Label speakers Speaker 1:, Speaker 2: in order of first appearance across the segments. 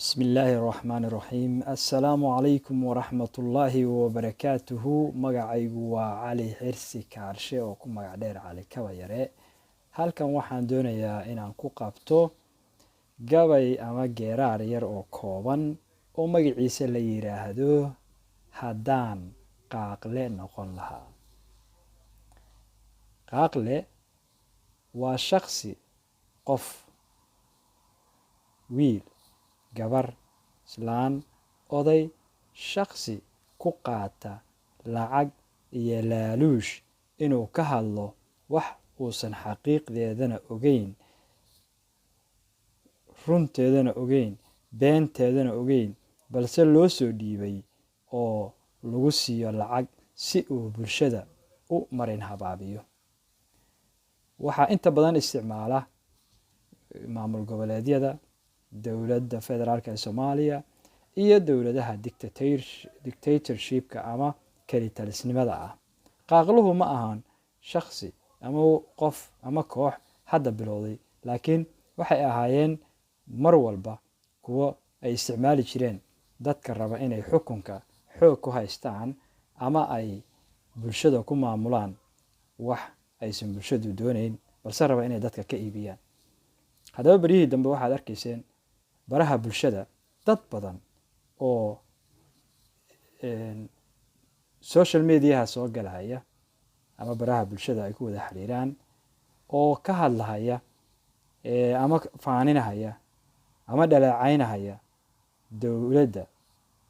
Speaker 1: Bismillaahi raxmaani raxiim. Assalaamu calaykum waraxmatullaahi wabarakaatuhu. Magacaygu waa Cali Xirsi Kaarshe oo ku magac dheer Cali Kabayare. Halkan waxaan doonayaa inaan ku qabto gabay ama geeraar yar oo kooban oo magaciisa la yiraahdo Haddaan Qaaqle Noqon Lahaa. Qaaqle waa shakhsi, qof, wiil, gabar, islaan, oday, shakhsi ku qaata lacag iyo laaluush inuu ka hadlo wax uusan xaqiiqdeedana ogeyn, runteedana ogeyn, beenteedana ogeyn, balse loo soo dhiibay oo lagu siiyo lacag si uu bulshada u marin habaabiyo. Waxaa inta badan isticmaala maamul goboleedyada, dowladda federaalka ee Soomaaliya iyo dowladaha dictatorshipka ama kelitalisnimada ah. Qaaqluhu ma ahan shakhsi ama qof ama koox hadda bilowday, laakiin waxay ahaayeen mar walba kuwo ay isticmaali jireen dadka raba inay xukunka xoog ku haystaan ama ay bulshada ku maamulaan wax aysan bulshadu doonayn, balse raba inay dadka ka iibiyaan. Haddaba beryihii dambe waxaad arkayseen baraha bulshada dad badan oo social mediaha soo galahaya ama baraha bulshada ay ku wada xiriiraan oo ka hadlahaya ama faaninahaya ama dhaleecaynahaya dowladda,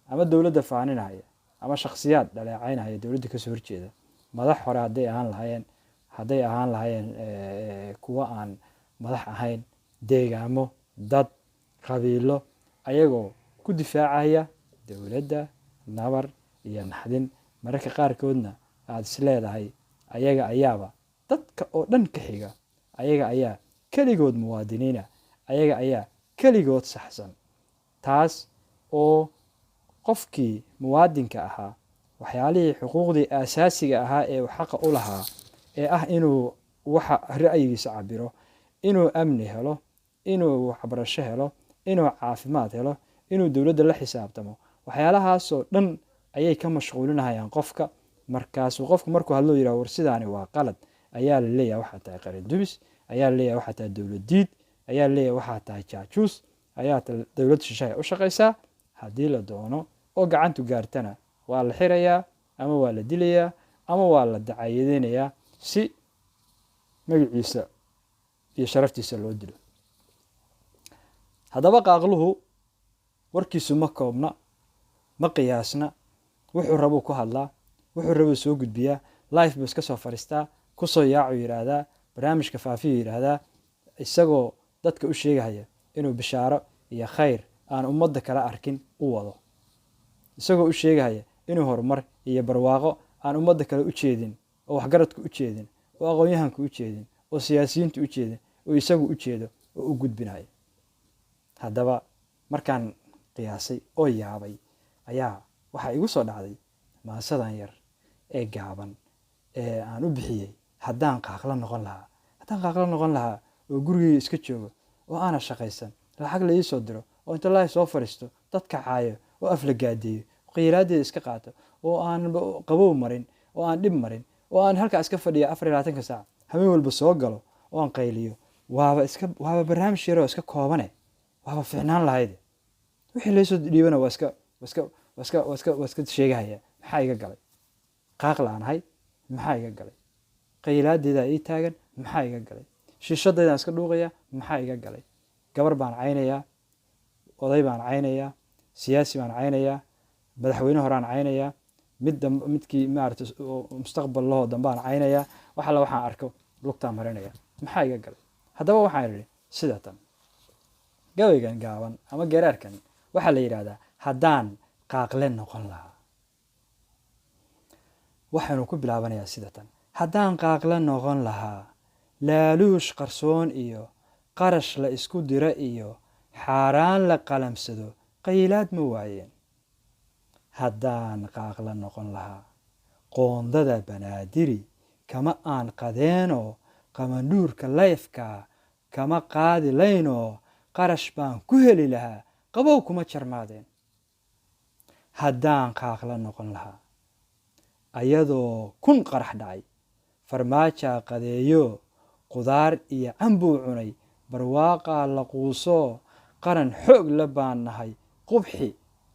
Speaker 1: ama dowladda faaninahaya, ama shakhsiyaad dhaleecaynahaya dowladda kasoo horjeeda, madax hore hadday ahaan lahaayeen, hadday ahaan lahaayeen kuwo aan madax ahayn, deegaamo, dad, qabiilo, ayagoo ku difaacaya dowladda nabar iyo naxdin. Mararka qaarkoodna aada is leedahay ayaga ayaaba dadka oo dhan ka xiga, ayaga ayaa keligood muwaadiniina, ayaga ayaa keligood saxsan, taas oo qofkii muwaadinka ahaa waxyaalihii xuquuqdii aasaasiga ahaa ee uu xaqa u lahaa ee ah inuu waxa ra'yigiisa cabiro, inuu amni helo, inuu waxbarasho helo, inuu caafimaad helo, inuu dowladda la xisaabtamo, waxyaalahaasoo dhan ayay ka mashquulinahayaan qofka. Markaasuu qofku markuu hadloo yidhaha, "War, sidaani waa qalad," ayaa la leeyahay waxaa tahay qarandubis, ayaa la leeyahay waxaa tahay dowlad diid, ayaa la leeyahay waxaa tahay jaajuus, ayaa dowlad shishaaya u shaqaysaa. Haddii la doono oo gacantu gaartana waa la xirayaa ama waa la dilayaa ama waa la dacayadeynayaa si magaciisa iyo sharaftiisa loo dilo. Haddaba qaaqluhu warkiisu ma koobna, ma qiyaasna. Wuxuu rabuu ku hadlaa, wuxuu rabuu soo gudbiyaa, live buu iska soo fadhiistaa, kusoo yaacuu yidhaahdaa, barnaamijka faafiyuu yidhaahdaa, isagoo dadka u sheegahaya inuu bishaaro iyo khayr aan ummadda kala arkin u wado, isagoo u sheegahaya inuu horumar iyo barwaaqo aan ummadda kale u jeedin, oo waxgaradku u jeedin, oo aqoon-yahanku u jeedin, oo siyaasiyiintu u jeedin, oo isagu u jeedo oo u gudbinayo. Haddaba markaan qiyaasay oo yaabay ayaa waxaa igu soo dhacday maasadan yar ee gaaban ee aan u bixiyey Haddaan Qaaqla Noqon Lahaa. Haddaan qaaqla noqon lahaa oo gurigeyga iska joogo oo aana shaqaysan, lacag la iisoo diro, oo inta live soo fadhiisto dadka caayo oo aflagaadeeyo, khiiraadeeda iska qaato, oo aan qabow marin oo aan dhib marin, oo aan halkaa iska fadhiya 24-ka saac, habeen walba soo galo oo aan qayliyo, waaba iska waaba barnaamij yaroo iska koobane, waaba fiicnaan lahayd. Wixii laysoo dhiibana waa iska waa iska waa iska waa iska waa iska sheegahaya. Maxaa iga galay? Qaaqla aan ahay, maxaa iga galay? Qaylaadeedaa ii taagan, maxaa iga galay? Shishadaydaan iska dhuuqaya, maxaa iga galay? Gabar baan caynayaa, oday baan caynayaa, siyaasi baan caynayaa, madaxweyne horaan caynayaa, mid dambe, midkii maarata mustaqbal lahoo dambaan caynayaa. Wax alla waxaan arko lugtaan marinaya, maxaa iga galay? Haddaba waxaan idhi sida tan: gabaygan gaaban ama garaarkan waxaa la yidhahdaa Haddaan Qaaqle Noqon Lahaa. Waxaanu ku bilaabanayaa sida tan: Haddaan qaaqle noqon lahaa, laaluush qarsoon iyo qarash la isku diro iyo xaaraan la qalamsado qaylaad ma waayeen. Haddaan qaaqle noqon lahaa, qoondada Banaadiri kama aan qadeenoo qamandhuurka layfka kama qaadi laynoo qarash baan ku heli lahaa. Qabow kuma jarmaadeen. Haddaan qaaqla noqon lahaa, ayadoo 1000 qarax dhacay, Farmaajaa qadeeyo, qudaar iyo cambuu cunay, barwaaqaa la quusoo, qaran xoog la baan nahay, qubxi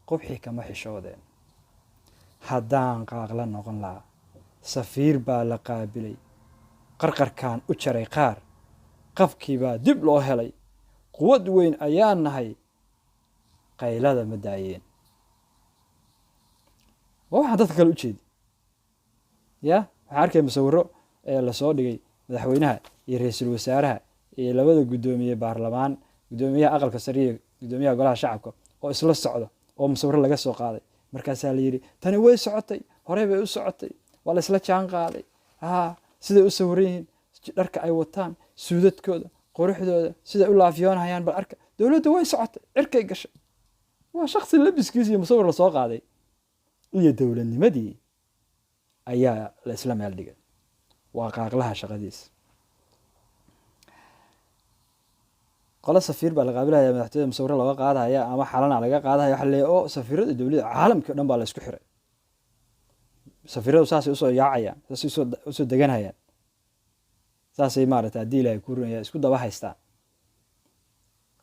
Speaker 1: qubxi kama xishoodeen. Haddaan qaaqla noqon lahaa, safiir baa la qaabilay, qarqarkaan u jaray qaar, qabkii baa dib loo helay, quwad weyn ayaan nahay, qaylada ma daayeen. Waa waxaan dadka kale u jeedi ya. Waxaan arkaya musawiro ee lasoo dhigay madaxweynaha iyo ra-iisul wasaaraha iyo labada guddoomiye baarlamaan, guddoomiyaha aqalka sare iyo guddoomiyaha golaha shacabka, oo isla socda oo musawiro laga soo qaaday. Markaasaa la yidhi, tani way socotay, horey bay u socotay, waa la isla jaan qaaday. Ha siday u sawiran yihiin, dharka ay wataan, suudadkooda, quruxdooda, siday u laafiyoonayaan, bal arka, dowladdu way socotay, cirkay gashay. Waa shaksi labiskiis iyo musawir lasoo qaaday iyo dowladnimadii ayaa la isla meel dhigay. Waa qaaqlaha shaqadiisa. Qolo safiir baa la qaabilaya, madaxtooyada musawiro looga qaadaya ama xalana laga qaadaya. Waxa leeyahay, oo safiirada dowladda caalamkii o dhan baa la isku xiray. Safiiradu saasay usoo yaacayaan, saasay usoo deganayaan, saasay maarata haddii Ilaahay ku runaya isku daba haystaan.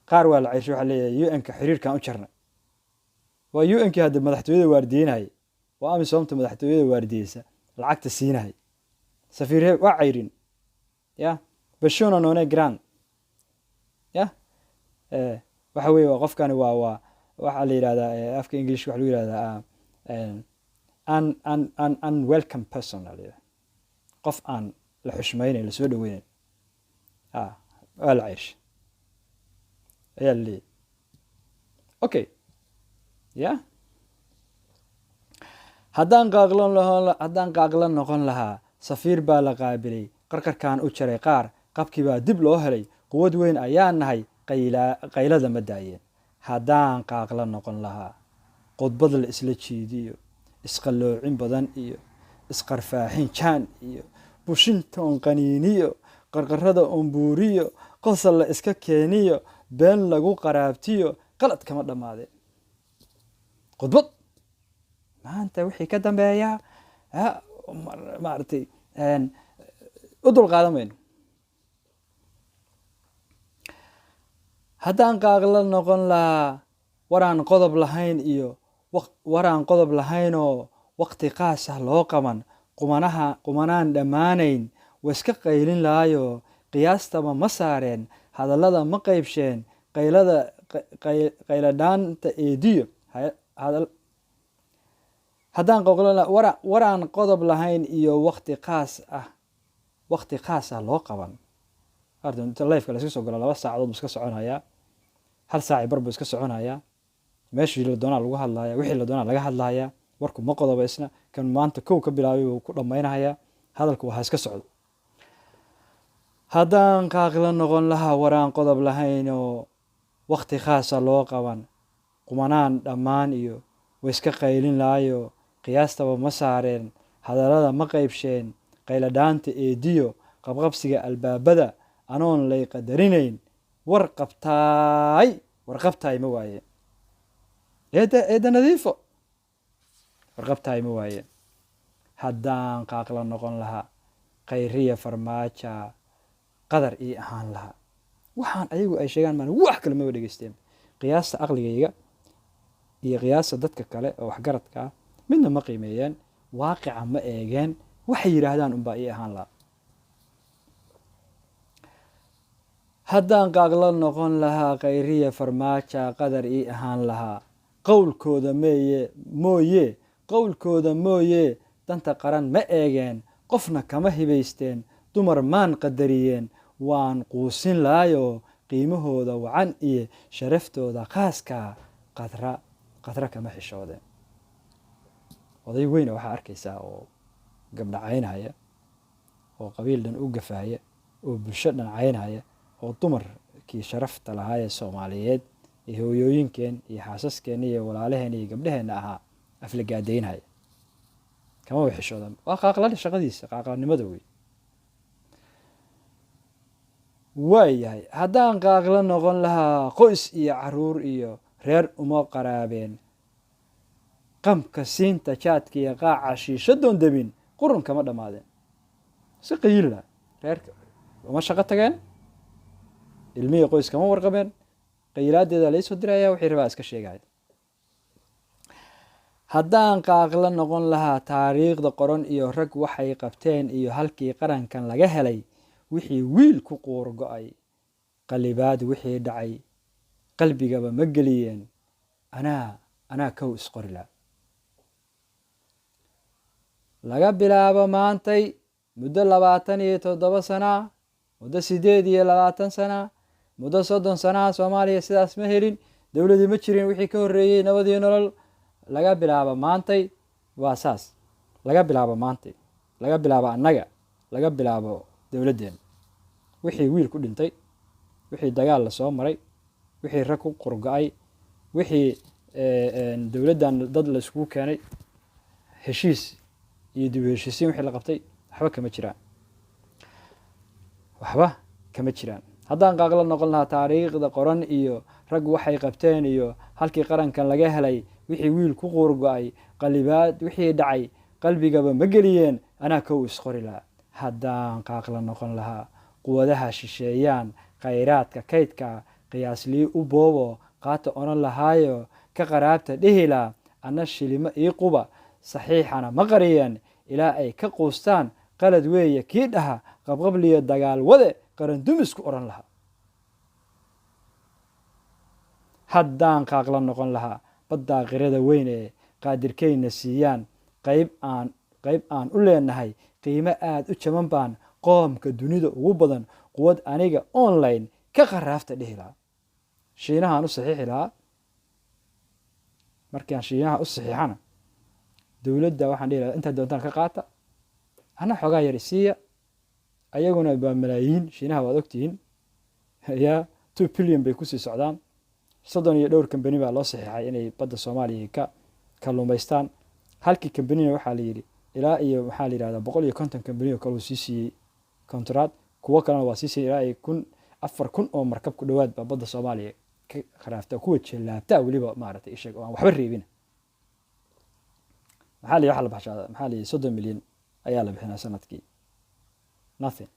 Speaker 1: Qaar waa la ceyrshay, waxaa leeyahay UN-ka xiriirkan u jarnay. Waa UN-kii hadda madaxtooyada waardiyeynayay, waa AMISOMta madaxtooyada waardiyeysa, lacagta siinayay. Safiirhe waa cayrin ya, persona non grata ya. Waxa weye, waa qofkani, waa waxaa la yihahdaa, afka English waxa lagu yihahdaa un un un unwelcome person la yihahda, qof aan la xushmaynayn, lasoo dhaweynayn. A waa la ceyrshay ayaa la leeyahy. Okay ya, haddaan qaaqlan noqon lahaa, safiir baa la qaabilay, qarqarkan u jaray qaar, qabkii baa dib loo helay, quwad weyn ayaa nahay, qaylada ma daayeen. Haddaan qaaqla noqon lahaa, khudbad la isla jiidiyo, isqalloocin badan iyo isqarfaaxin jaan iyo bushintoon qaniiniyo, qarqarada oon buuriyo, qosol la iska keeniyo, been lagu qaraabtiyo, qalad kama dhammaadeen. Khudbad maanta wixii ka dambeeya maaragtay u dul qaadan mayno. Haddaan qaaqla noqon lahaa, waraan qodob lahayn iyo waraan qodob lahaynoo waqti qaas ah loo qaban, qumanaha qumanaan dhammaanayn, wa iska qaylin lahaayo, qiyaastaba ma saareen, hadallada ma qaybsheen, qaylada qayladhaanta eediyo. Haddaan waraan qodob lahayn iyo waqti qaas ah, waqti khaas ah loo qaban. Inta live-ka la iska soo galo, 2 saacadood buu iska soconayaa, hal saaci bar buu iska soconayaa, meeshii la doonaa lagu hadlaya, wixii la doonaa laga hadlayaa, warku ma qodobaysna. Kan maanta kow ka bilaabay buu ku dhammaynayaa hadalku, waxaa iska socdo. Haddaan qaaqla noqon lahaa, waraan qodob lahayn oo waqti khaasa loo qaban, qumanaan dhammaan iyo way iska qaylin lahayo, qiyaastaba ma saareen, hadallada ma qaybsheen, qayladhaanta eediyo, qabqabsiga albaabada, anoon lay qadarinayn, war qabtaay, warqabtaay ma waayeen. Eedda, eedda Nadiifo, warqabtaay ma waayeen. Haddaan qaaqla noqon lahaa, Khayriya Farmaaja qadar ii ahaan lahaa. Waxaan ayagu ay sheegaan maan wax kale maba dhegeysteen. Qiyaasta aqligayga iyo qiyaasta dadka kale oo waxgaradka ah midna ma qiimeeyeen, waaqica ma eegeen, waxay yidhaahdaan unbaa ii ahaan lahaa. Haddaan qaaqla noqon lahaa, Khayriya Farmaaja qadar ii ahaan lahaa, qowlkooda meeye mooye, qowlkooda mooye, danta qaran ma eegeen, qofna kama hibaysteen, dumar maan qadariyeen, waan quusin lahaayoo, qiimahooda wacan iyo sharaftooda khaaskaa qadra qadra kama xishoodeen. Oday weyna waxaa arkaysaa oo gabdhacaynaya, oo qabiil dhan u gafaaya, oo bulsho dhan caynaya, oo dumarkii sharafta lahaa ee Soomaaliyeed ee hooyooyinkeen iyo xaasaskeenna iyo walaalaheen iyo gabdhaheenna ahaa aflagaadaynaya, kama xishoodan. Waa qaaqlada shaqadiisa, qaaqlanimada wey. Waayahay, haddaan qaaqla noqon lahaa, qoys iyo caruur iyo Reer uma qaraabeen. Qamka siinta jaadka iyo qaaca shiishadoon debin, qurun kama dhammaadeen. Si qayilla reerka uma shaqo tageen, ilmihii qoys kama warqabeen, qayilaadeeda laysoo diraya, wixii rabaa iska sheegaya. Haddaan qaaqla noqon lahaa, taariikhda qoran iyo rag waxay qabteen iyo halkii qarankan laga helay, wixii wiil ku quur go-ay, qalibaad wixii dhacay, qalbigaba ma geliyeen. Anaa kow isqori laha. Laga bilaabo maantay, muddo 27 sanaa, muddo 28 sanaa, muddo 30 sanaa, Soomaaliya sidaas ma helin, dowladii ma jirin. Wixii ka horreeyey nabadii nolol, laga bilaabo maantay waa saas. Laga bilaabo maantay, laga bilaabo annaga, laga bilaabo dowladdeena, wixii wiil ku dhintay, wixii dagaal la soo maray, wixii rag ku qurgo-ay, wixii dowladdan dad la iskugu keenay, heshiis iyo dib u heshiisiin wixii la qabtay, waxba kama jiraan, waxba kama jiraan. Haddaan qaaqla noqon lahaa, taariikhda qoran iyo rag waxay qabteen iyo halkii qarankan laga helay, wixii wiil ku quur go-ay, qalibaad wixii dhacay, qalbigaba ma geliyeen. Anaa kow isqori lahaa. Haddaan qaaqla noqon lahaa, quwadaha shisheeyaan khayraadka kaydka qiyaaslii u boobo qaata odhan lahaayo, ka qaraabta dhehilaa, anna shilimo ii quba, saxiixana ma qariyeen ilaa ay ka quustaan. Qalad weeye kii dhaha, qabqabliyo dagaal wade, qarandumisku odhan lahaa. Haddaan qaaqla noqon lahaa, baddaa qirada weyn ee qaadirkayna siiyaan, qayb aan u leenahay, qiimo aada u jaban baan qoomka dunida ugu badan quwad aniga online ka qaraafta dhihi lahaa. Shiinahaan u saxiixi lahaa. Markaan Shiinaha u saxiixana, dowladda waxaan dhihi lahaa: intaad doontaan ka qaata, hana xoogaa yar isiiya. Ayaguna waa malaayiin Shiinaha, waad ogtihiin, yaa 2 billion bay kusii socdaan. 30 iyo dhowr kambani baa loo saxiixay inay badda Soomaaliya ka kalluumaystaan. Halkii kambanina waxaa la yidhi ilaa iyo, maxaa la yidhahdaa, 150 kambani oo kale uu sii siiyey contract, kuwo kalena waa sii siiyey. Ilaa iyo kun 4000 oo markab ku dhowaad baa badda Soomaaliya ka kharaafta, kuwa jelaabtaa weliba, maaragtay, isheeg oo aan waxba reebina. Maxaa la waxa la baxshaa, maxaa la yidhi, 30 milyan ayaa la bixinaa sanadkii. Nothing,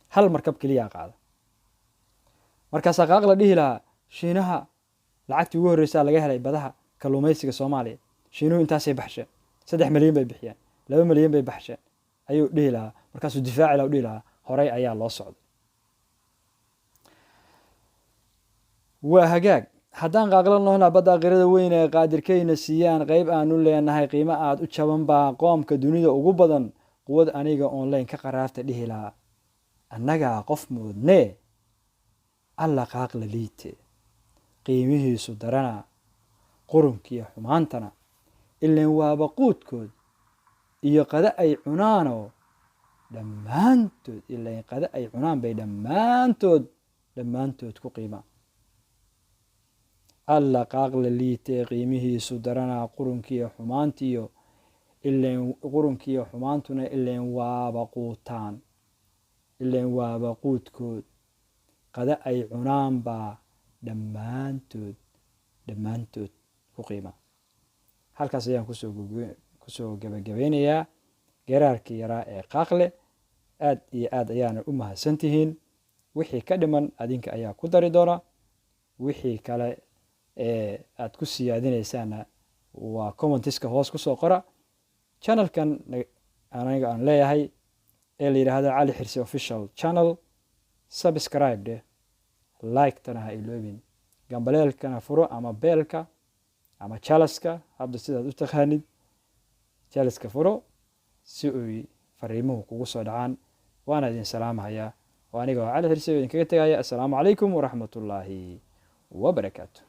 Speaker 1: hal markab keliyaa qaada. Markaasaa qaaq la dhihi lahaa: Shiinaha lacagtii ugu horreysaa laga helay badaha kalluumaysiga Soomaaliya, Shiinuhu intaasay baxsheen, 3 milyan bay bixiyeen, 2 milyan bay baxsheen, ayuu dhihi lahaa. Markaasuu difaaci laha, dhihi lahaa horey ayaa loo socday. Waa hagaag. Haddaan qaaqla nohnaa, badda qirada weyn ee qaadirkayna siiyaan, qayb aanu leenahay, qiimo aada u jaban baa qoomka dunida ugu badan quwad aniga online ka qaraafta dhihi lahaa. Annagaa qof moodnee, alla qaaqla liite, qiimihiisu darana, qurunkiiyo xumaantana ileen waaba quudkood iyo qada ay cunaanoo dhammaantood, ileen qada ay cunaan bay dhammaantood ku qiimaa. Alla qaaqla liitee, qiimihiisu daranaa, qurunkiiyo xumaantiyo ileen, qurunkiiyo xumaantuna ileen waaba quutaan, ileen waaba quudkood, qada ay cunaan baa dhammaantood ku qiimaa. Halkaas ayaan kusoo gebagabeynayaa garaarkii yaraa ee qaaqle. Aad iyo aad ayaana u mahadsantihiin. Wixii ka dhiman adinka ayaa ku dari doona, wixii kale ee aad ku siyaadinaysaana waa commentiska hoos kusoo qora. Channelkan aniga aan leeyahay ee la yidhaahdo Cali Xirsi Official Channel, subscribe dheh, like-tana ha iloobin, gambaleelkana furo ama beelka ama jalaska, hadda sidaad u taqaanid, jalaska furo si uy fariimuhu kugu soo dhacaan. Waana idin salaamahayaa oo aniga oo Cali Xirsi oo idinkaga tegaya. Assalaamu calaykum waraxmatullaahi wabarakaatu.